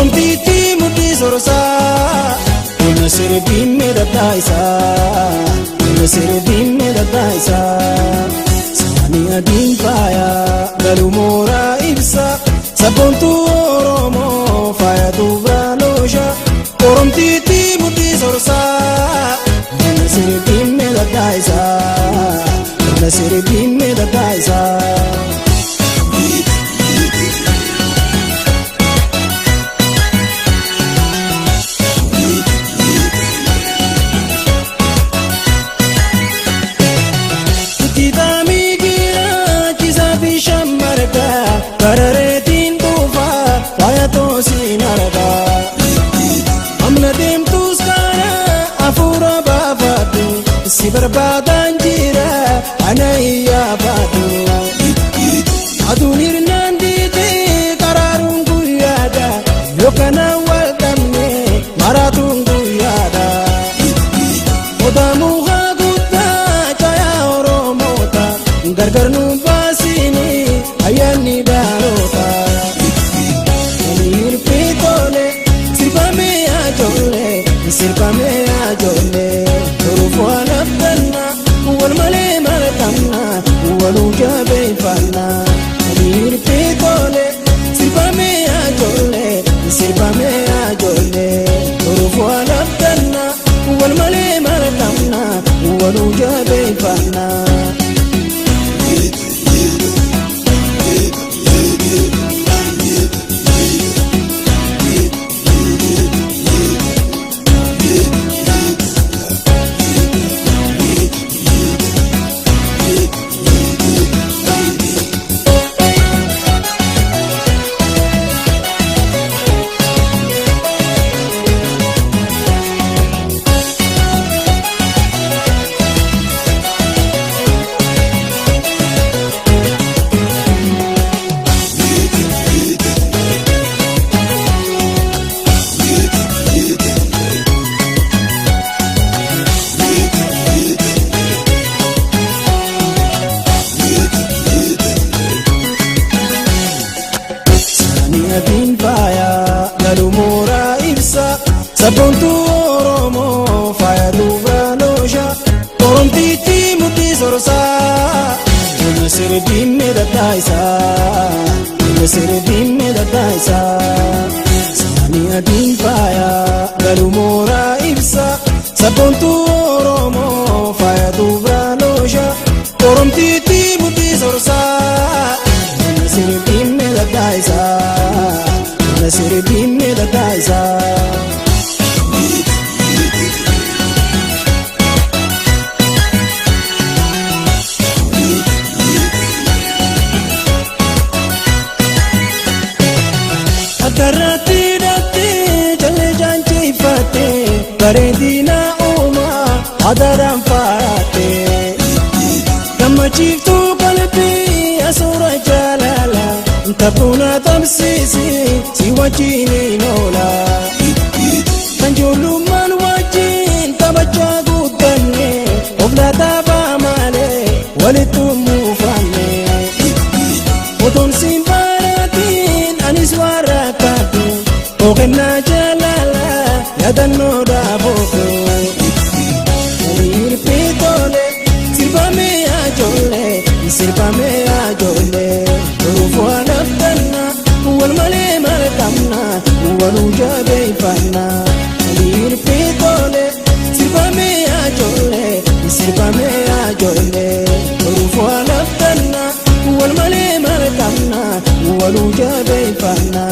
Oromtiitti mudhii sorsaa. Humna sirbiin miidhagaa isaa. Humna sirbiin miidhagaa isaa. Saani adiin faaya galuu mooraa ibsa. Sabboontuu Oromoo faaya duubraa loosha. Oromtiitti mudhii sorsaa. Humna sirbiin miidhagaa isaa. Humna sirbiin miidhagaa isaa. Kitaabni giraachisaa fi shammargaa barareetiin dhuunfaa faaya toosiin argaa. Amna deemtus karaa hafuura baafadhu si barbaadaan jira ana iyyaafadhu. Aduun hirnaan diitee karaaruun guyyaadha yookaan wal dhabne maraatuun guyyaadha. Odaamuu haa guddaa caayaa Oromoota gargar nu baasini ayyaanni dhaloota. Hirpii tole sirbamee ajoollee sirbamee ajoollee toruuf waan abdanna wal malee malkamna waluu jabeeffanna. Hirpii tole sirbamee ajoollee sirbamee ajoollee toruuf waan abdanna wal malee malkamna waluu jabeeffanna. Saani adiin faaya galuu mooraa ibsa. Sabboontuu Oromoo faaya duubraa loosha. Oromtiitti mudhii sorsaa. Humna sirbiin miidhagaa isaa. Humna sirbiin miidhagaa isaa. Saani adiin faaya galuu mooraa ibsa. Sabboontuu Oromoo faaya duubraa loosha. Oromtiitti mudhii sorsaa. Humna sirbiin miidhagaa isaa. Humna sirbiin miidhagaa isaa. Akkaratti hidhattee jallee jaanjifattee bareedina uumaa adaadhaan faayyattee. Gammachiiftuu qalbii asuura jaalala taphuuna tamsiisi si wajjin hin oola. Kan ijoollummaan wajjin taphachaa guddanne of laataafaa malee walitti muufanne. Otoon siin baanaatiin anis waan rakkadhu oogannaa jaalala yaadannoo dhaaboofo. Hirpii tole sirbamee ajoollee sirbamee ajoollee toruuf waan abdanna wal malee malkamna waluu jabeeffanna. Hirpii tole sirbamee ajoollee sirbamee ajoollee toruuf waan abdanna wal malee malkamna waluu jabeeffanna.